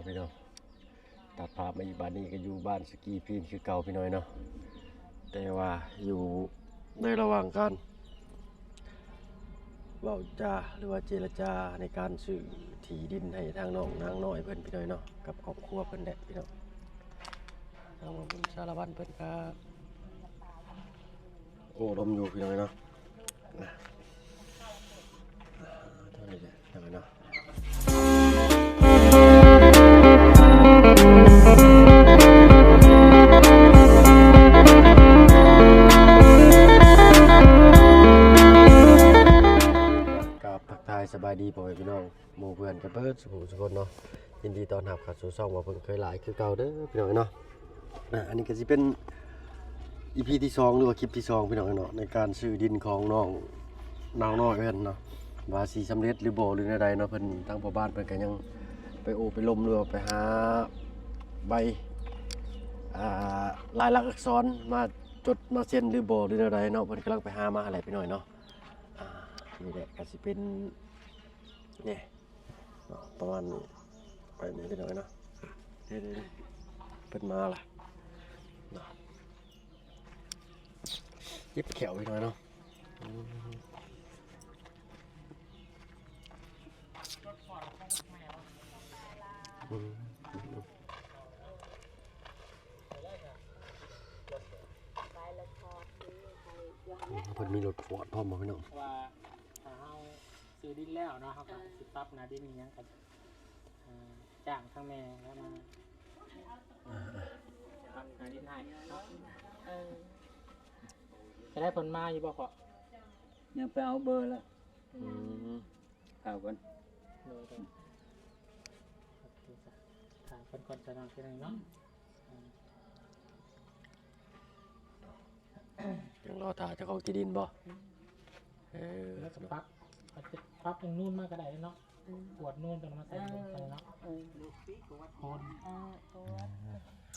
ພີ່ນ້ອງ ຕັດພາບມາອີກ ບາດນີ້ກໍຢູ່ບ້ານສະກີພີນຄືເກົ່າ ພີ່ນ້ອງເນາະ. ແຕ່ວ່າຢູ່ໃນລະຫວ່າງການເວົ້າຈາ ຫຼືວ່າເຈລະຈາໃນການຊື້ທີ່ດິນໃຫ້ທາງນ້ອງນາງນ້ອຍເພິ່ນ ພີ່ນ້ອງເນາະ ກັບຄອບຄົວເພິ່ນແຫຼະ ພີ່ນ້ອງ. ທາງບ່າວບຸນສາລະວັນເພິ່ນກໍໂອ້ລົມຢູ່ ພີ່ນ້ອງເນາະ. ນະ ເທົ່ານີ້ແຫຼະ ພີ່ນ້ອງເນາະ. ກາບທັກທາຍສະບາຍດີພໍ່ແມ່ພີ່ນ້ອງ ໝູ່ເພື່ອນກັນເບິດສູ່ຜູ້ສູ່ຄົນເນາະ. ຍິນດີຕ້ອນຮັບເຂົ້າສູ່ຊ່ອງບ່າວເພິ່ນເຄີຍຫຼາຍຄືເກົ່າເດີ ພີ່ນ້ອງເນາະ. ອ່າ ອັນນີ້ກໍຊິເປັນອີພີທີສອງ ຫຼືວ່າຄລິບທີສອງ ພີ່ນ້ອງເນາະ ໃນການຊື້ດິນຂອງນ້ອງນາງນ້ອຍເພິ່ນເນາະ ວ່າຊິສຳເລັດຫຼືບໍ່ ຫຼືແນວໃດເນາະ. ເພິ່ນ ທາງພໍ່ບ້ານເພິ່ນກໍຍັງໄປໂອ້ໄປລົມ ຫຼືວ່າໄປຫາໃບ ອ່າ ລາຍລັກອັກສອນມາຈົດມາເຊັນຫຼືບໍ່ ຫຼືແນວໃດເນາະ. ເພິ່ນກຳລັງໄປຫາມາຫັ້ນແຫຼະ ພີ່ນ້ອງເນາະ. ອ່າ ນີ້ແຫຼະກໍຊິເປັນ ນີ້ເນາະ ປະມານນີ້ ໄປນີ້ ພີ່ນ້ອງເນາະ. ເດ້ໆໆ ເພິ່ນມາລະເນາະ. ເຈັບແຂ້ວ ພີ່ນ້ອງເນາະ. ອືມ ອືມ ອືມ ເພິ່ນມີລົດຟອດພ້ອມບໍ່ ພີ່ນ້ອງ? ວ່າຖ້າເຮົາ ຊື້ດິນແລ້ວເນາະ ເຮົາກໍ ເອີ ຊິປັບໜ້າດິນອີ່ຫຍັງກັນ ເອີ ຈ້າງທາງແມ່ແລ້ວມາ ເອີ ປັບໜ້າດິນໃຫ້ເນາະ. ເອີ ຈະໄດ້ເພິ່ນມາຢູ່ບໍ່ພໍ່? ຍັງໄປເອົາເບີລະ ອືມ ຖາມກ່ອນ ໂດຍ ໂດຍ ໂອເຄຈ້ະ ຖາມເພິ່ນກ່ອນຊະເນາະ ເທື່ອໜຶ່ງເນາະ. ອືມ ຍັງລໍຖ້າເຈົ້າຂອງທີ່ດິນບໍ່? ອືມ ເອີ ແລ້ວກໍປັບ ປັບຢ່າງນູນມາກໍໄດ້ເນາະ. ອືມ ກວດນູນຕົວນັ້ນມາໃສ່ ເອີ ໃສ່ເນາະ. ເອີ ໂຄນ ເອີ ກວດ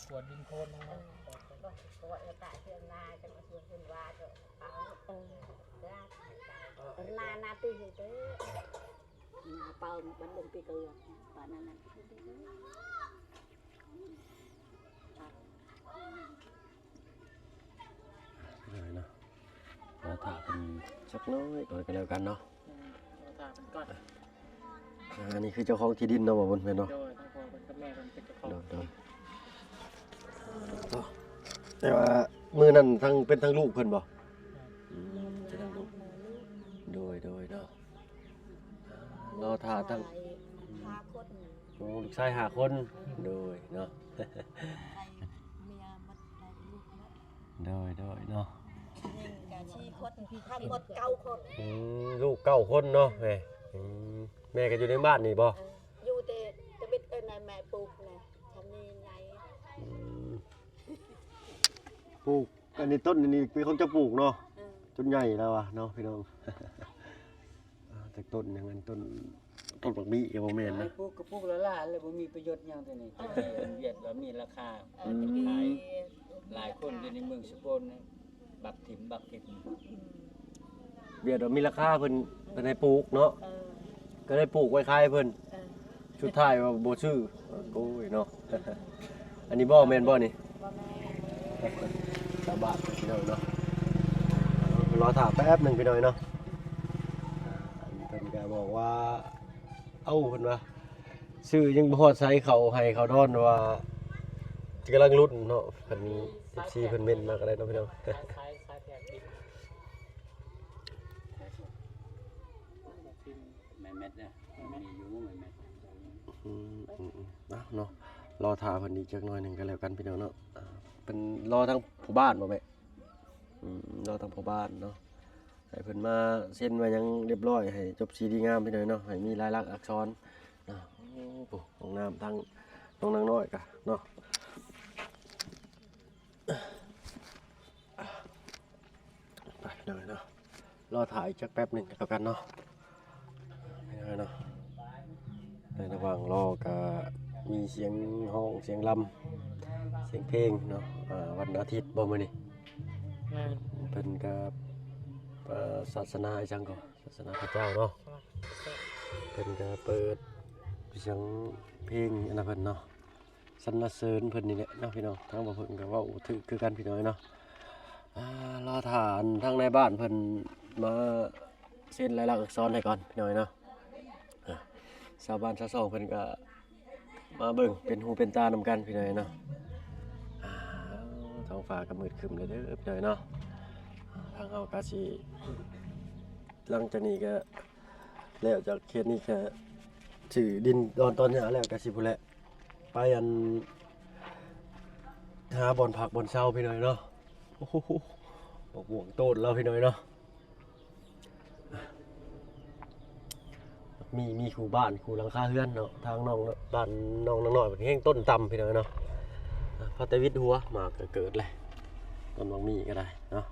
ກວດດິນໂຄນລົງມາ. ເອີ ກວດ ກວດ ກວດ ແລ້ວກະເຄື່ອງນາ ຈັກມາຊວນເພິ່ນວ່າ ເອີ ເອີ ນາ ນາຕື້ເດີ ນາເປົາບັນລົງປີເກີ ປານນັ້ນນະ. ເນາະ ລໍຖ້າເພິ່ນຈັກໜ້ອຍກ່ອນກໍແລ້ວກັນເນາະ. ແມ່ນ ລໍຖ້າເພິ່ນກ່ອນ. ອ່າ ອັນນີ້ຄືເຈົ້າຂອງທີ່ດິນເນາະ ບ່າວບຸນ ແມ່ນບໍ່? ໂດຍ ທັງພໍ່ເພິ່ນກັບແມ່ເພິ່ນເປັນເຈົ້າຂອງ. ໂດຍ ໂດຍ ແຕ່ວ່າມື້ນັ້ນທັງ ເປັນທັງລູກເພິ່ນບໍ່? ແມ່ນ ອືມ ເປັນທັງລູກ. ໂດຍ ໂດຍ ເນາະ. ລໍຖ້າທັງ ລູກຊາຍຫ້າຄົນ. ໂອ້ ລູກຊາຍຫ້າຄົນ. ໂດຍ ເນາະ. ໂດຍ ໂດຍ ເນາະ. ຍິງກະສີ່ຄົນ ທັງໝົດເກົ້າຄົນ. ອືມ ລູກເກົ້າຄົນເນາະແມ່. ອືມ ແມ່ກໍຢູ່ໃນບ້ານນີ້ບໍ່? ເອີ ຢູ່ແຕ່ຕະບິດ ເອີ ໃນແມ່ປູກນະ ທຳນີ້ໃຫຍ່. ອືມ ປູກ ອັນນີ້ຕົ້ນອັນນີ້ເປັນຂອງເຈົ້າປູກເນາະ. ເອີ ຕົ້ນໃຫຍ່ແລ້ວວ່າເນາະ ພີ່ນ້ອງ. ອ່າ ແຕ່ຕົ້ນຫຍັງ ອັນຕົ້ນ ຕົ້ນບັກມິກໍບໍ່ແມ່ນນະ. ປູກກໍປູກຫຼາຍໆ ແລ້ວບໍ່ມີປະໂຫຍດຫຍັງຕົວນີ້. ຕະກີ້ວຽດວ່າມີລາຄາ. ເອີ ອືມ ຕະກີ້ຫຼາຍຄົນຢູ່ໃນເມືອງສະກົນນີ້ ບັກຖິ້ມ ບັກຖິ້ມ. ອືມ ວຽດວ່າມີລາຄາ ເພິ່ນ ເພິ່ນໃຫ້ປູກເນາະ. ເອີ ກໍໄດ້ປູກໄວ້ຂາຍເພິ່ນ. ເອີ ສຸດທ້າຍວ່າບໍ່ຊື້. ໂອ້ຍເນາະ. ອັນນີ້ບໍ່ແມ່ນບໍ່ນີ້? ບໍ່ແມ່ນ. ຊາວບ້ານພີ່ນ້ອງເນາະ. ລໍຖ້າແປັບໜຶ່ງພີ່ນ້ອງເນາະ. ເພິ່ນກໍບອກວ່າ ເອົ້າ ເພິ່ນວ່າ ຊື້ຍັງບໍ່ຮອດໃສ ເຂົ້າໄຮ່ເຂົ້າດອນ ວ່າກຳລັງລຸ້ນເນາະ. ເພິ່ນ ເອັຟຊີ ເພິ່ນເມັ້ນມາກໍໄດ້ເນາະ ພີ່ນ້ອງ. ສາຍ ສາຍແທກດິນ ແມ່ນແມັດເດີ ມີຢູ່ແມ່ນແມັດ. ອືມ ອືມ ອືມ ເອົາເນາະ ລໍຖ້າເພິ່ນອີກຈັກໜ້ອຍໜຶ່ງກໍແລ້ວກັນ ພີ່ນ້ອງເນາະ. ອ່າ ເພິ່ນລໍທາງພໍ່ບ້ານບໍ່ແມ່? ອືມ ລໍທາງພໍ່ບ້ານເນາະ ໃຫ້ເພິ່ນມາເຊັນມາຫຍັງຮຽບຮ້ອຍ ໃຫ້ຈົບສີດີງາມ ພີ່ນ້ອງເນາະ ໃຫ້ມີລາຍລັກອັກສອນເນາະ. ໂອ້ ຫ້ອງນ້ຳທາງນ້ອງນາງນ້ອຍກະເນາະ. ໄປພີ່ນ້ອງເນາະ ລໍຖ້າອີກຈັກແປັບໜຶ່ງກໍແລ້ວກັນເນາະ ພີ່ນ້ອງເນາະ. ໃນລະຫວ່າງລໍກໍມີສຽງຮ້ອງສຽງລຳ ສຽງເພງເນາະ. ອ່າ ວັນອາທິດບໍ່ມື້ນີ້? ແມ່ນ. ເພິ່ນກໍ ເອີ ສາສະໜາອີ່ຫຍັງກໍ ສາສະໜາພະເຈົ້າເນາະ. ເພິ່ນກໍເປີດສຽງເພງອັນ ເພິ່ນເນາະ ສັນລະເສີນເພິ່ນນີ້ແຫຼະເນາະພີ່ນ້ອງ. ທາງບ່າວເພິ່ງກໍເວົ້າຖືກຄືກັນພີ່ນ້ອງເນາະ. ອ່າ ລໍຖ້າອັນທາງນາຍບ້ານເພິ່ນມາເຊັນລາຍລັກອັກສອນໃຫ້ກ່ອນພີ່ນ້ອງເນາະ. ອ່າ ຊາວບ້ານຊາວຊ່ອງເພິ່ນກໍມາເບິ່ງເປັນຫູເປັນຕານຳກັນພີ່ນ້ອງເນາະ. ອ່າ ທ້ອງຟ້າກໍມືດຄຶ້ມແລ້ວເດີພີ່ນ້ອງເນາະ. ທາງເຮົາກໍຊິ ຫຼັງຈາກນີ້ກໍ ແລ້ວຈາກເຂດນີ້ກະຊື້ດິນດອນຕອນຫຍ້າແລ້ວກະຊິພຸ້ນແຫຼະ ໄປອັນ ຫາບ່ອນພັກບ່ອນເຊົາພີ່ນ້ອງເນາະ. ໂອ້ໂຫ ບັກມ່ວງໂຕນລາວພີ່ນ້ອງເນາະ. ມີ ມີຄູ່ບ້ານຄູ່ຫຼັງຄາເຮືອນເນາະ. ທາງນ້ອງ ບ້ານນ້ອງນາງນ້ອຍເພິ່ນແຮ່ງຕົ້ນຕ່ຳພີ່ນ້ອງເນາະ. ພໍແຕ່ວິດຫົວໝາກກໍເກີດແລ້ວ ຕົ້ນໝາກມີກໍໄດ້ເນາະ.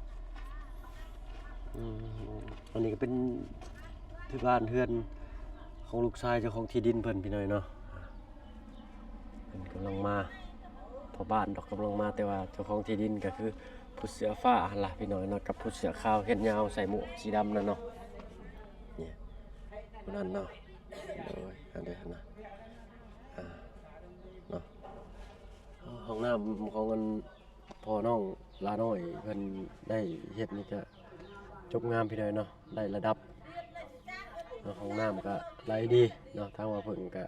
ອືມ ອັນນີ້ກໍເປັນທີ່ບ້ານເຮືອນຂອງລູກຊາຍເຈົ້າຂອງທີ່ດິນເພິ່ນພີ່ນ້ອງເນາະ. ເພິ່ນກຳລັງມາ ພໍ່ບ້ານດອກກຳລັງມາ ແຕ່ວ່າເຈົ້າຂອງທີ່ດິນກໍຄືຜູ້ເສື້ອຟ້າຫັ້ນລະພີ່ນ້ອງເນາະ ກັບຜູ້ເສື້ອຂາວແຂນຍາວໃສ່ໝວກສີດຳນັ້ນເນາະ. ນີ້ ຜູ້ນັ້ນເນາະ. ໂດຍ ອັນເດຫັ້ນນະ ອ່າ ເນາະ. ຫ້ອງນ້ຳຂອງອັນ ພໍ່ນ້ອງຫຼ້ານ້ອຍເພິ່ນໄດ້ເຮັດນີ້ກະຈົບງາມພີ່ນ້ອງເນາະ ໄດ້ລະດັບເນາະ. ຫ້ອງນ້ຳກະໄຫຼດີເນາະ. ທາງວ່າເພິ່ນກະ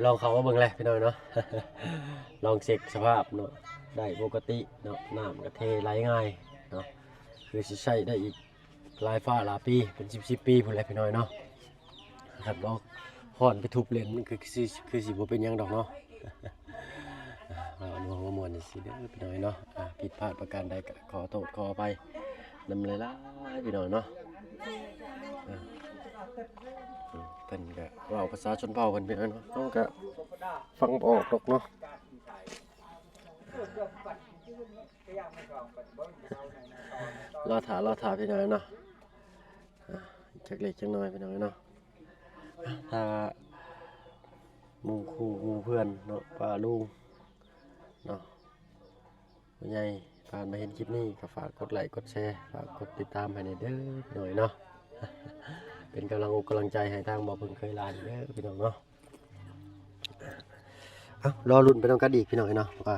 ລອງເຂົ້າມາເບິ່ງແຫຼະພີ່ນ້ອງເນາະ ລອງເຊັກສະພາບເນາະ ໄດ້ປົກກະຕິເນາະ. ນ້ຳກະເທໄຫຼງ່າຍເນາະ ຄືຊິໃຊ້ໄດ້ອີກ ຫຼາຍຟ້າຫຼາຍປີ ເປັນສິບສິບປີພຸ້ນແຫຼະພີ່ນ້ອງເນາະ. ຄັນບໍ່ຮ້ອນໄປທຸບເຫຼັ້ນ ມັນຄືຊິ ຄືຊິບໍ່ເປັນຫຍັງດອກເນາະ. ເວົ້າມ່ວນໆ ຈັ່ງຊີ້ເດີພີ່ນ້ອງເນາະ. ອ່າ ຜິດພາດປະການໃດກໍຂໍໂທດຂໍອະໄພນຳຫຼາຍໆ ພີ່ນ້ອງເນາະ. ອ່າ ເພິ່ນກໍເວົ້າພາສາຊົນເຜົ່າເພິ່ນພີ່ນ້ອງເນາະ ເຮົາກໍຟັງບໍ່ອອກດອກເນາະ. ລໍຖ້າ ລໍຖ້າ ພີ່ນ້ອງເນາະ. ອ່າ ຈັກເລັກຈັກນ້ອຍ ພີ່ນ້ອງເນາະ. ຖ້າໝູ່ຄູ່ໝູ່ເພື່ອນເນາະ ປ້າລຸງເນາະ ຜູ້ໃຫຍ່ຜ່ານມາເຫັນຄລິບນີ້ ກໍຝາກກົດໄລກົດແຊ ຝາກກົດຕິດຕາມໃຫ້ແດ່ເດີ ພີ່ນ້ອງເນາະ. ເປັນກຳລັງອົກກຳລັງໃຈໃຫ້ທາງບໍ່ເພິ່ງເຄີຍຫຼານເດີ ພີ່ນ້ອງເນາະ. ເອົ້າ ລໍລຸ້ນໄປນຳກັນອີກພີ່ນ້ອງເນາະ ວ່າ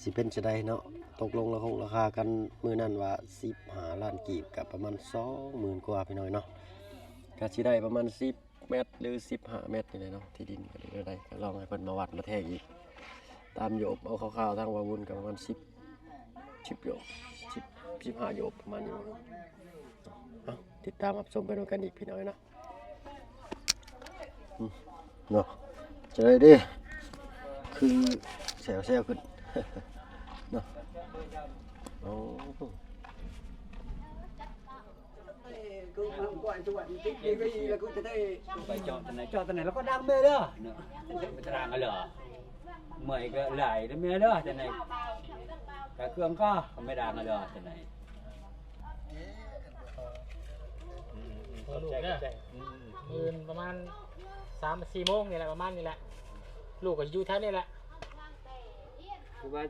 ຊິເປັນຈັ່ງໃດເນາະ. ຕົກລົງລາຄົງລາຄາກັນມື້ນັ້ນວ່າສິບຫ້າລ້ານກີບ ກໍປະມານສອງໝື່ນກວ່າພີ່ນ້ອງເນາະ. ກໍຊິໄດ້ປະມານສິບແມັດ ຫຼື ສິບຫ້າແມັດນີ້ແຫຼະເນາະ. ທີ່ດິນກໍໄດ້ ກໍລອງໃຫ້ເພິ່ນມາວັດມາແທກອີກ ຕາມໂຢບ ເອົາຄ່າວໆ ທາງວ່າວຸນກໍປະມານສິບ ສິບໂຢບ ສິບ ສິບຫ້າໂຢບ ປະມານນີ້ເນາະ. ເອົ້າ ຕິດຕາມຮັບຊົມໄປນຳກັນອີກພີ່ນ້ອງເນາະ. ອືມ ເນາະ ຈະໄດ້ເດ້ ຄືແຊວໆຂຶ້ນເນາະ. ໂອ້ ໄປເຈາະຕົວໃດ ເຈາະຕົວໃດ ແລ້ວກໍດັງແມ່ເດີ ເນາະ ໄປຕະລາງເອົາເລີຍ. ເມື່ອຍກໍຫຼາຍເດີແມ່ເດີ ຈັ່ງໃດກະເຄື່ອງກໍແມ່ດາງເອົາເລີຍ ຈັ່ງໃດ. ອືມໆ ຂອບໃຈ ຂອບໃຈ. ອືມໆ ມື້ອື່ນປະມານສາມສີ່ໂມງນີ້ແຫຼະ ປະມານນີ້ແຫຼະ ລູກກໍຢູ່ແຖວນີ້ແຫຼະ. ຄືວ່າ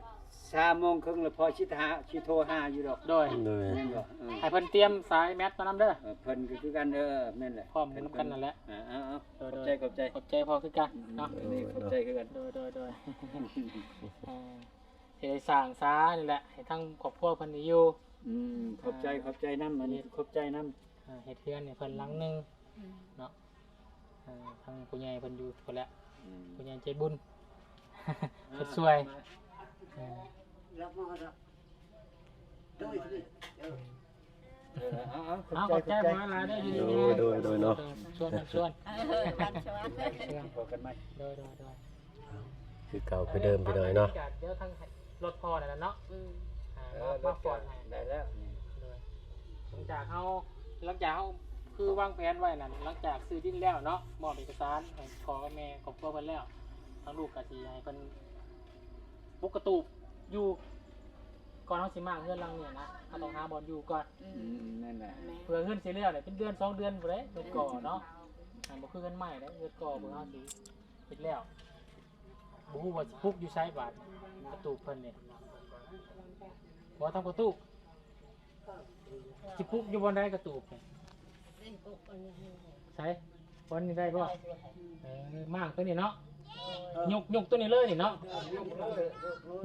ສາມໂມງເຄິ່ງແລ້ວ ພໍຊິຫາ ຊິໂທຫາຢູ່ດອກ. ໂດຍ ໂດຍ ແມ່ນບໍ່? ເອີ ໃຫ້ເພິ່ນຕຽມສາຍແມັດມານຳເດີ. ເອີ ເພິ່ນກໍຄືກັນເດີ ແມ່ນແຫຼະ ພ້ອມນຳກັນນັ້ນແຫຼະ. ເອີ ເອົາໆ ໂດຍໆ ຂອບໃຈ ຂອບໃຈ ຂອບໃຈພໍ່ຄືກັນເນາະ. ອືມ ນີ້ຂອບໃຈຄືກັນ. ໂດຍໆໆ ເອີ ຊິໄດ້ສ້າງສານີ້ແຫຼະ ໃຫ້ທາງຄອບຄົວເພິ່ນໄດ້ຢູ່. ອືມ ຂອບໃຈ ອ່າ ຂອບໃຈນຳ ອັນນີ້ຂອບໃຈນຳ. ອ່າ ເຮັດເຮືອນໃຫ້ເພິ່ນຫຼັງໜຶ່ງເນາະ. ອ່າ ທາງຜູ້ໃຫຍ່ເພິ່ນຢູ່ພຸ້ນແຫຼະ ອືມ ຜູ້ໃຫຍ່ໃຈບຸນ ເອີ ເຮັດຊ່ວຍ ເອີ ເອີ ເອົາໆ ເອົາ ຂອບໃຈ ຂອບໃຈຫຼາຍໆເດີ. ໂດຍ ໂດຍ ໂດຍເນາະ ຊວນ ຊວນ ເອີ ບ້ານຊວນ ຊວນ ພໍກັນໃໝ່. ໂດຍ ໂດຍ ໂດຍ ຄືເກົ່າຄືເດີມພີ່ນ້ອງເນາະ. ດຽວທາງລົດພໍ່ນັ້ນແຫຼະເນາະ ອືມ ອ່າ ເອີ ມາ ມາຟອດໃຫ້ ໄດ້ແລ້ວ. ໂດຍ ຫຼັງຈາກເຮົາ ຫຼັງຈາກເຮົາຄືວາງແຜນໄວ້ນັ້ນ ຫຼັງຈາກຊື້ດິນແລ້ວເນາະ ມອບເອກະສານໃຫ້ພໍ່ກັບແມ່ຄອບຄົວເພິ່ນແລ້ວ ທາງລູກກໍຊິໃຫ້ເພິ່ນປຸກກະຕູບຢູ່ ກ່ອນເຮົາຊິມ້າງເຮືອນຫຼັງນີ້ນະ ເຮົາຕ້ອງຫາບ່ອນຢູ່ກ່ອນ. ອືມ ອືມ ແມ່ນແຫຼະ ເພື່ອເຮືອນຊິແລ້ວນີ້ເປັນເດືອນສອງເດືອນພຸ້ນເດ້ ເຮືອນກໍ່ເນາະ. ອ່າ ບໍ່ຄືເຮືອນໃໝ່ເດ້ ເຮືອນກໍ່ເພື່ອເຮົາຊິ ເຮັດແລ້ວ ບໍ່ຮູ້ວ່າຊິປຸກຢູ່ໃສບາດ ປະຕູເພິ່ນນີ້ ບໍ່ທັງປະຕູ ຊິປຸກຢູ່ບ່ອນໃດກະຕູບນີ້ ໃສ ບ່ອນນີ້ໄດ້ບໍ່? ເອີ ມ້າງຕົວນີ້ເນາະ ຍົກ ຍົກໂຕນີ້ເລີຍນີ້ເນາະ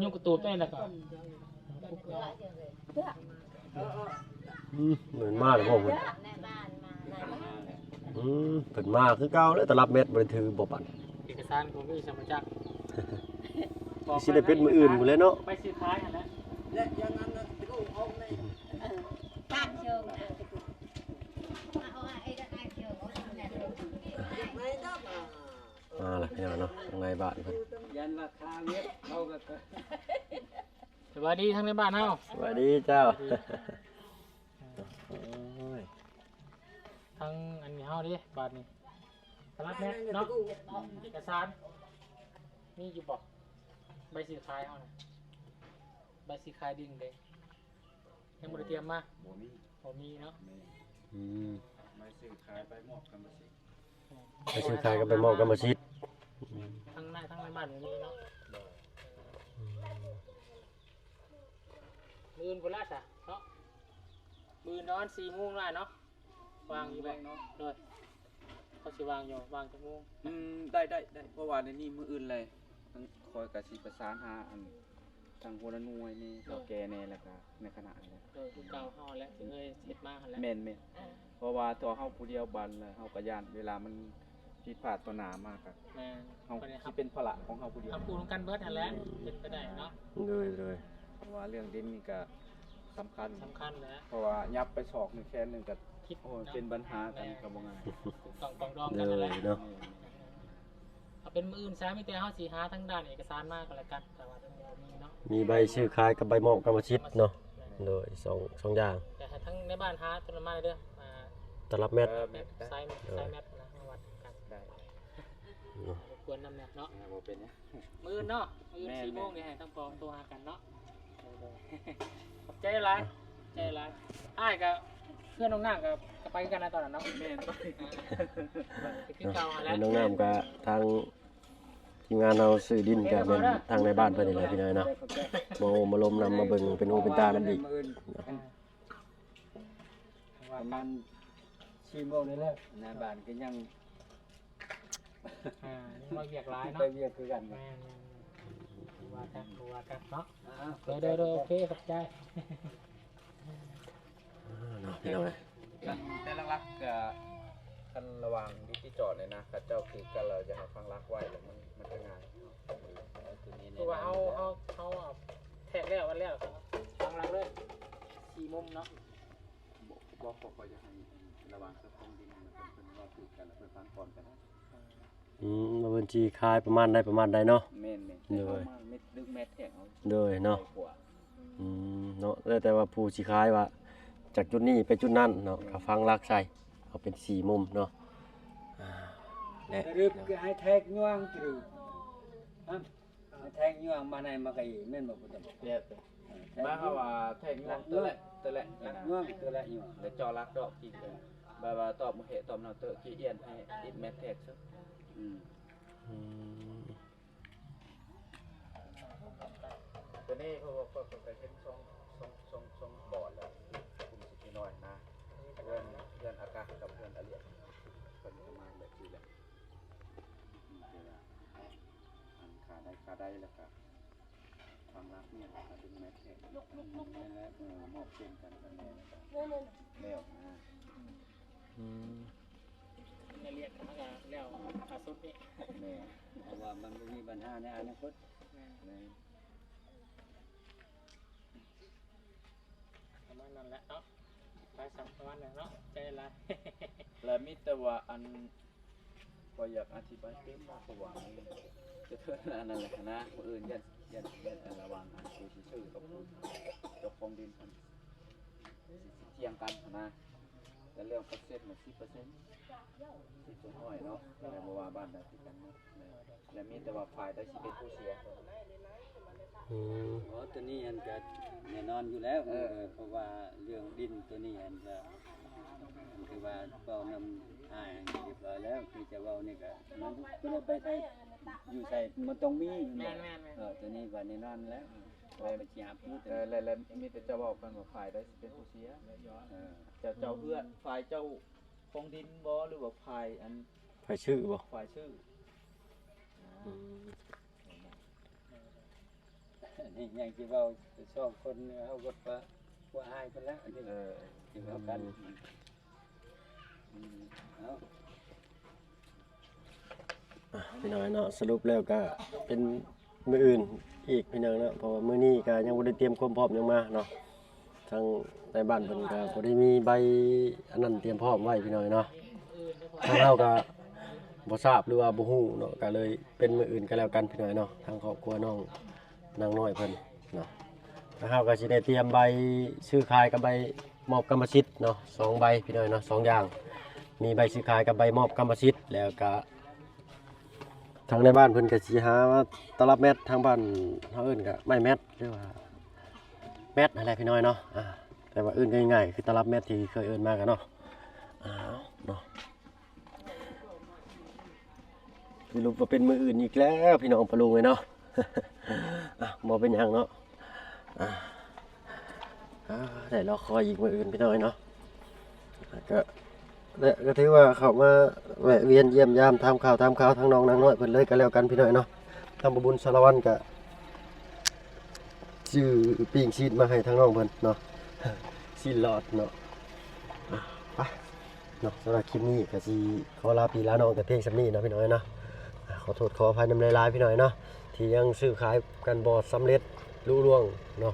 ຍົກກະຕູບໂຕນີ້ແລ້ວກໍ ອືມ ເພິ່ນມາແລ້ວບໍ່ເພິ່ນ? ອືມ ເພິ່ນມາຄືເກົ່າແຫຼະ ຕະລັບແມັດບໍ່ໄດ້ຖືບໍ່ປານ ເອກະສານກໍມີ ສຳປະຈັກ ຊິໄດ້ເປັນມື້ອື່ນພຸ້ນແຫຼະເນາະ ໄປຊື້ຂາຍຫັ້ນແຫຼະ ແລະ ຢ່າງນັ້ນນະ ອືມ ມາແລ້ວພີ່ນ້ອງເນາະ ທາງໃນບ້ານເພິ່ນ ຢ້ານວ່າຄາເວັບເຂົາກໍ ສະບາຍດີທາງໃນບ້ານເຮົາ ສະບາຍດີເຈົ້າ ໂອ້ຍ ທາງອັນນີ້ເຮົາເດ້ ບາດນີ້ ຕະຫຼາດແມັດເນາະ ເອກະສານ ມີຢູ່ບໍ່? ໃບຊື້ຂາຍເຮົານະ ໃບຊື້ຂາຍດິນເດ້ ຍັງບໍ່ໄດ້ຕຽມມາ ບໍ່ມີ ບໍ່ມີເນາະ ແມ່ນ ອືມ ໃບຊື້ຂາຍ ໃບມອບກຳມະສິດ ໃບຊື້ຂາຍກັບໃບມອບກຳມະສິດ ທາງໃນ ທາງໃນບ້ານບໍ່ມີເນາະ ອືມ ມື້ອື່ນພຸ້ນລະຊະເນາະ ມື້ອື່ນນອນສີ່ໂມງລະເນາະ ວ່າງຢູ່ບໍ່? ເນາະ ໂດຍ ເຂົາຊິວ່າງຢູ່ ວ່າງຈັກໂມງ? ອືມ ໄດ້ ໄດ້ ໄດ້ ເພາະວ່າໃນນີ້ມື້ອື່ນເລີຍ ຂ້ອຍກໍຊິປະສານຫາອັນ ທາງຫົວໜ່ວຍແດ່ ໂດຍ ເຖົ້າແກ່ແດ່ ແລ້ວກໍໃນຄະນະຫັ້ນແຫຼະ ໂດຍ ຄືເກົ່າເຮົາແຫຼະ ທີ່ເຄີຍເຮັດມາຫັ້ນແຫຼະ ແມ່ນໆ ເອີ ເພາະວ່າຖ້າເຮົາຜູ້ດຽວບັນລະ ເຮົາກໍຢ້ານເວລາມັນຜິດພາດຕໍ່ໜ້າມາກໍ ແມ່ນ ເຮົາຊິເປັນພາລະຂອງເຮົາຜູ້ດຽວ ເຮົາຜູ້ນຳກັນເບິດຫັ້ນແຫຼະ ເປັນໄປໄດ້ເນາະ ໂດຍ ໂດຍ ເພາະວ່າເລື່ອງດິນນີ້ກໍສຳຄັນ ສຳຄັນແຫຼະ ເພາະວ່າຫຍັບໄປສອກໜຶ່ງແຂນໜຶ່ງກໍ ໂອ້ຍ ເປັນບັນຫາກັນກໍບໍ່ງ່າຍ ຕ້ອງປອງດອງກັນຫັ້ນແຫຼະ ໂດຍ ເນາະ ເອົາເປັນມື້ອື່ນຊະ ມີແຕ່ເຮົາຊິຫາທາງດ້ານເອກະສານມາກໍແລ້ວກັນ ຖ້າວ່າທາງເຮົາມີເນາະ ມີໃບຊື້ຂາຍກັບໃບມອບກຳມະສິດເນາະ ໂດຍ ສອງ ສອງຢ່າງ ແຕ່ໃຫ້ທາງໃນບ້ານຫາໂຕນັ້ນມາເດີ ອ່າ ຕະລັບແມັດ ເອີ ແມັດ ສາຍແມັດ ເອີ ສາຍແມັດນະ ມາວັດກັນ ໄດ້ ເນາະ ລົບກວນນຳແດ່ເນາະ ບໍ່ເປັນຫຍັງ ມື້ອື່ນເນາະ ມື້ອື່ນສີ່ໂມງນີ້ໃຫ້ທັງສອງໂທຫາກັນເນາະ ໂດຍໆ ຂອບໃຈຫຼາຍ ຂອບໃຈຫຼາຍ ອ້າຍກໍ ເພື່ອນນ້ອງນ້ຳກໍ ກໍໄປຄືກັນນະຕອນນັ້ນເນາະ ແມ່ນ ຄືເກົ່າຫັ້ນແຫຼະ ນ້ອງນ້ຳກໍທາງທີມງານເຮົາຊື້ດິນກໍແມ່ນທາງໃນບ້ານເພິ່ນນີ້ແຫຼະພີ່ນ້ອງເນາະ ມາໂອ້ມາລົມນຳ ມາເບິ່ງເປັນຫູເປັນຕານຳອີກ ອ່າ ປະມານສີ່ໂມງນີ້ແຫຼະ ໜ້າບ້ານກໍຍັງ ອ່າ ຍັງວ່າວຽກຫຼາຍເນາະ ໄປວຽກຄືກັນ ແມ່ນໆໆ ບໍ່ວ່າກັນ ບໍ່ວ່າກັນເນາະ ອ່າ ໂດຍໆໆ ໂອເຄ ຂອບໃຈ ອ່າ ເນາະ ພີ່ນ້ອງເອີຍ ແຕ່ຫຼັກໆ ກໍຄັນລະຫວ່າງດິດຕິດຈອດນີ້ນະ ເຂົາເຈົ້າຖືກັນແລ້ວ ຢາກໃຫ້ຝັງຫຼັກໄວ້ ແລ້ວມັນ ມັນຈະງ່າຍ ຄືວ່າເຮົາ ເຮົາ ເຮົາແທກແລ້ວ ວັດແລ້ວ ຝັງຫຼັກເລີຍ ສີ່ມຸມເນາະ ບໍ່ ບໍ່ ຂ້ອຍຢາກໃຫ້ລະຫວ່າງເຈົ້າຂອງດິນຫັ້ນ ເພິ່ນ ເພິ່ນເວົ້າຖືກກັນ ແລ້ວເພິ່ນຟັງກ່ອນກໍໄດ້ ອືມ ວ່າເພິ່ນຊິຂາຍປະມານໃດປະມານໃດເນາະ ແມ່ນໆ ໂດຍ ແຕ່ເຮົາມາເມັດ ດຶງແມັດແທກເອົາ ໂດຍເນາະ ອືມ ເນາະ ແລ້ວແຕ່ວ່າຜູ້ຊິຂາຍວ່າຈາກຈຸດນີ້ໄປຈຸດນັ້ນເນາະ ແມ່ນ ກໍຝັງຫຼັກໃສ່ ເອົາເປັນສີ່ມຸມເນາະ ອ່າ ແລະ ກະດຶບກະໃຫ້ແທກຍ່ວງຈະດຶບ ແທງຍ່ວງມາໃນມາກະອີແມ່ນບໍ່ພຸດທະ ແມ່ນ ໝາຍຄວາມວ່າແທງຍ່ວງເຕີແຫຼະເຕີແຫຼະ ຫຼັກຍ່ວງເຕີແຫຼະຍ່ວງ ແລ້ວເຈາະຫຼັກດອກກີ້ ແບບວ່າຕອບມະເຫຕອບນຳເຕີກີ້ອຽນໃຫ້ອິດແມັດແທກຊະ ອືມ ອືມ ໂຕນີ້ເພາະວ່າຂ້ອຍ ຂ້ອຍເຫັນຊ່ອງ ຊ່ອງ ຊ່ອງ ຊ່ອງບອດແລ້ວ ກຸ່ມຊິນ້ອຍນະ ເຮືອນ ເຮືອນອາກາດກັບເຮືອນອາລຽນ ເພິ່ນປະມານແບບນີ້ແຫຼະ ອືມ ແຕ່ວ່າ ອັນຂາໃດຂາໃດ ແລ້ວກະຟັງຫຼັກເມຍ ແລ້ວກະດຶງແມັດແທກ ແມ່ນແຫຼະ ເອີ ມອບເຊັ່ນກັນກັນແນ່ ແລ້ວກະແລ້ວນະ ອືມ ລາຍລະອຽດມັນກະແລ້ວ ຖ້າສຸດນີ້ ແມ່ນ ເພາະວ່າມັນບໍ່ມີບັນຫາໃນອະນາຄົດ ແມ່ນ ແມ່ນ ປະມານນັ້ນແຫຼະເນາະ ໄປສຳຄັນນັ້ນເນາະ ໃຈຫຼາຍ ແລະມີແຕ່ວ່າອັນ ຂ້ອຍຢາກອະທິບາຍຕື່ມເນາະ ເພາະວ່າມັນຈະເຖິງອັນນັ້ນແຫຼະນະ ມື້ອື່ນຢ້ານ ຢ້ານ ຢ້ານອັນລະຫວ່າງອັນຜູ້ຊິຊື້ກັບຜູ້ເຈົ້າຂອງດິນຫັ້ນ ຊິ ຊິຖຽງກັນຫັ້ນນະ ແຕ່ເລື່ອງເປີເຊັນນະ ສິບເປີເຊັນ ສິບສ່ວນຮ້ອຍເນາະ ແຕ່ບໍ່ວ່າບ້ານໃດຄືກັນເນາະ ແລະມີແຕ່ວ່າຝ່າຍໃດຊິເປັນຜູ້ເສຍ ອືມ ອໍ ໂຕນີ້ຫັ້ນກະແນ່ນອນຢູ່ແລ້ວ ເອີ ເພາະວ່າເລື່ອງດິນໂຕນີ້ຫັ້ນກະ ຄືວ່າເວົ້ານຳອ້າຍຮຽບຮ້ອຍແລ້ວ ຄືຈະເວົ້ານີ້ກະ ມັນບໍ່ໄດ້ໄປໃສ ຢູ່ໃສມັນຕ້ອງມີ ແມ່ນໆໆ ເອີ ໂຕນີ້ວ່າແນ່ນອນແລ້ວ ເອີ ເວົ້າໄປຊິຮັບຢູ່ ເອີ ແລະ ແລະມີແຕ່ເຈົ້າເວົ້າກັນວ່າຝ່າຍໃດຊິເປັນຜູ້ເສຍ ເອີ ເຈົ້າ ເຈົ້າເຮືອນ ອືມ ຝ່າຍເຈົ້າຂອງດິນບໍ່ ຫຼືວ່າຝ່າຍອັນ ຝ່າຍຊື້ບໍ່ ຝ່າຍຊື້ ອໍ ອືມ ອັນນີ້ຍັງຊິເວົ້າສອງຄົນ ເຮົາກໍປະ ບໍ່ອາຍເພິ່ນແລ້ວ ອັນນີ້ ເອີ ຊິເວົ້າກັນ ອືມ ອືມ ເອົາ ອ່ະ ພີ່ນ້ອງເນາະ ສະຫຼຸບແລ້ວກະເປັນມື້ອື່ນອີກ ພີ່ນ້ອງເນາະ ເພາະວ່າມື້ນີ້ກະຍັງບໍ່ໄດ້ຕຽມຄວາມພ້ອມຫຍັງມາເນາະ. ທາງນາຍບ້ານເພິ່ນກະບໍ່ໄດ້ມີໃບອັນນັ້ນຕຽມພ້ອມໄວ້ ພີ່ນ້ອງເນາະ. ທາງເຮົາກະບໍ່ຊາບ ຫຼືວ່າບໍ່ຮູ້ເນາະ ກະເລີຍເປັນມື້ອື່ນກໍແລ້ວກັນ ພີ່ນ້ອງເນາະ. ທາງຄອບຄົວນ້ອງນາງນ້ອຍເພິ່ນເນາະ ທາງເຮົາກະຊິໄດ້ຕຽມໃບຊື້ຂາຍກັບໃບມອບກຳມະສິດເນາະ ສອງໃບ ພີ່ນ້ອງເນາະ ສອງຢ່າງ ມີໃບຊື້ຂາຍກັບໃບມອບກຳມະສິດ ແລ້ວກະ ທາງໃນບ້ານເພິ່ນກະຊິຫາມາຕະລັບແມັດ ທາງບ້ານເຮົາເອີ້ນກະໄມ້ແມັດ ຫຼືວ່າແມັດຫັ້ນແຫຼະ ພີ່ນ້ອງເນາະ. ອ່າ ແຕ່ວ່າເອີ້ນງ່າຍໆ ຄືຕະລັບແມັດທີ່ເຄີຍເອີ້ນມາກະເນາະ. ອ່າ ເນາະ ສະຫຼຸບວ່າເປັນມື້ອື່ນອີກແລ້ວ ພີ່ນ້ອງປະລຸງເອີຍເນາະ. ອ່າ ບໍ່ເປັນຫຍັງເນາະ. ອ່າ ອ່າ ໄດ້ລໍຄອຍອີກມື້ອື່ນ ພີ່ນ້ອງເອີຍເນາະ. ກະ ແລະ ກະຖືວ່າເຂົ້າມາແວະວຽນຢ້ຽມຢາມ ຖາມຂ່າວຖາມຄາວທາງນ້ອງນາງນ້ອຍເພິ່ນເລີຍກໍແລ້ວກັນ ພີ່ນ້ອງເນາະ. ທາງບໍ່ບຸນສາລະວັນກະຊື້ປີ້ງຊີ້ນມາໃຫ້ທາງນ້ອງເພິ່ນເນາະ ຊີ້ນຫຼອດເນາະ. ອ່ະ ໄປເນາະ ສຳລັບຄລິບນີ້ກະຊິຂໍລາພີ່ລານ້ອງແຕ່ພຽງສ່ຳນີ້ເນາະ ພີ່ນ້ອງເນາະ. ອ່ະ ຂໍໂທດຂໍອະໄພນຳຫຼາຍໆ ພີ່ນ້ອງເນາະ ທີ່ຍັງຊື້ຂາຍກັນບໍ່ສຳເລັດລຸລ່ວງເນາະ.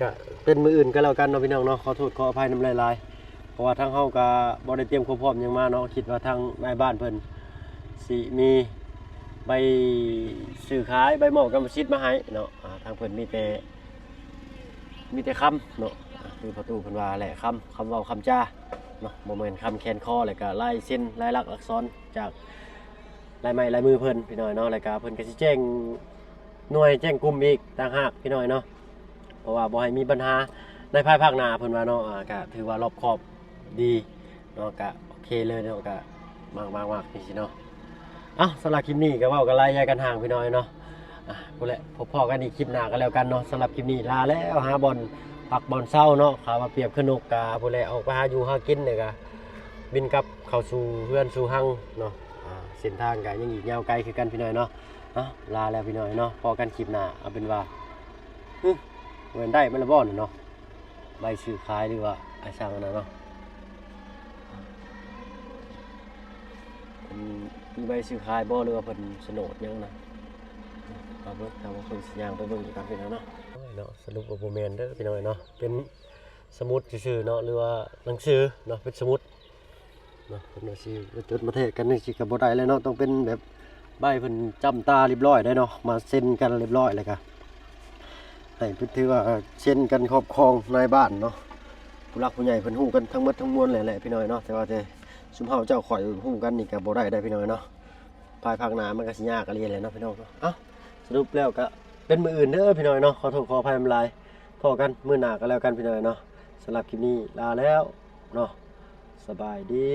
ກະເປັນມື້ອື່ນກໍແລ້ວກັນເນາະ ພີ່ນ້ອງເນາະ. ຂໍໂທດຂໍອະໄພນຳຫຼາຍໆ ເພາະວ່າທາງເຮົາກະບໍ່ໄດ້ຕຽມຄວາມພ້ອມຫຍັງມາເນາະ. ຄິດວ່າທາງນາຍບ້ານເພິ່ນຊິມີໃບຊື້ຂາຍ ໃບມອບກຳມະສິດມາໃຫ້ເນາະ. ອ່າ ທາງເພິ່ນມີແຕ່ ມີແຕ່ຄຳເນາະ ຄືພໍ່ຕູ້ເພິ່ນວ່າແຫຼະ ຄຳ ຄຳເວົ້າຄຳຈາເນາະ ບໍ່ແມ່ນຄຳແຂນຄໍ ແລ້ວກະລາຍເຊັນລາຍລັກອັກສອນຈາກ ລາຍໄມ້ລາຍມືເພິ່ນ ພີ່ນ້ອງເນາະ. ແລ້ວກະເພິ່ນກະຊິແຈ້ງໜ່ວຍແຈ້ງກຸ່ມອີກຕ່າງຫາກ ພີ່ນ້ອງເນາະ ເພາະວ່າບໍ່ໃຫ້ມີບັນຫາໃນພາຍພາກໜ້າ ເພິ່ນວ່າເນາະ. ອ່າ ກະຖືວ່າລອບຄອບດີເນາະ ກະໂອເຄເລີຍເນາະ ກະມັກໆໆ ຈັ່ງຊີ້ເນາະ. ເອົ້າ ສຳລັບຄລິບນີ້ກະເວົ້າກັນຫຼາຍ ຢ່າກັນຫ່າງ ພີ່ນ້ອງເນາະ. ອ່າ ພຸ້ນແຫຼະ ພົບພໍ້ກັນອີກຄລິບໜ້າກໍແລ້ວກັນເນາະ. ສຳລັບຄລິບນີ້ລາແລ້ວ ຫາບ່ອນພັກບ່ອນເຊົາເນາະ. ຖ້າວ່າປຽບຄືນົກກະ ພຸ້ນແຫຼະ ອອກໄປຫາຢູ່ຫາກິນ ແລ້ວກະບິນກັບເຂົ້າສູ່ເຮືອນສູ່ຮັງເນາະ. ອ່າ ເສັ້ນທາງກະຍັງອີກຍາວໄກຄືກັນ ພີ່ນ້ອງເນາະ. ເອົ້າ ລາແລ້ວ ພີ່ນ້ອງເນາະ ພໍ້ກັນຄລິບໜ້າ. ເອົາເປັນວ່າ ຫຶ ແມ່ນໄດ້ມັນລະບໍ່ເນາະ ໃບຊື້ຂາຍ ຫຼືວ່າ ອາ ຊ່າງອັນນັ້ນເນາະ. ເພິ່ນມີໃບຊື້ຂາຍບໍ່ ຫຼືວ່າເພິ່ນສະໂໜດຫຍັງນະ? ເອົາເບິ່ງ ຖ້າວ່າເພິ່ນຊິຍ່າງໄປເບິ່ງອີກກ່ອນ ພີ່ນ້ອງເນາະ. ໂອ້ຍເນາະ ສະຫຼຸບວ່າບໍ່ແມ່ນເດີ ພີ່ນ້ອງເນາະ ເປັນສະໝຸດຊື່ໆເນາະ ຫຼືວ່າໜັງສືເນາະ ເປັນສະໝຸດເນາະ. ເພິ່ນວ່າຊິມາຈົດມາແທກກັນຈັ່ງຊີ້ກໍບໍ່ໄດ້ແລ້ວເນາະ ຕ້ອງເປັນແບບໃບເພິ່ນຈ້ຳຕາລຽບລ້ອຍໄດ໋ເນາະ ມາເຊັນກັນລຽບລ້ອຍ ແລ້ວກໍໃຫ້ເພິ່ນຖືວ່າເຊັນກັນຄອບຄອງນາຍບ້ານເນາະ. ຜູ້ຫຼັກຜູ້ໃຫຍ່ເພິ່ນຮູ້ກັນທັງໝົດທັງມວນແຫຼະ ແຫຼະ ພີ່ນ້ອງເນາະ ແຕ່ວ່າແຕ່ ຊຸມເຮົາເຈົ້າຂ້ອຍຮູ້ກັນນີ້ກໍບໍ່ໄດ້ໄດ໋ ພີ່ນ້ອງເນາະ. ພາຍພາກໜ້າມັນກໍຊິຍາກອີ່ຫຼີແຫຼະເນາະ ພີ່ນ້ອງເນາະ. ເອົ້າ ສະຫຼຸບແລ້ວກໍເປັນມື້ອື່ນເດີ ພີ່ນ້ອງເນາະ. ຂໍໂທດຂໍອະໄພນຳຫຼາຍ ພໍ້ກັນມື້ໜ້າກໍແລ້ວກັນ ພີ່ນ້ອງເນາະ. ສຳລັບຄລິບນີ້ລາແລ້ວເນາະ ສະບາຍດີ.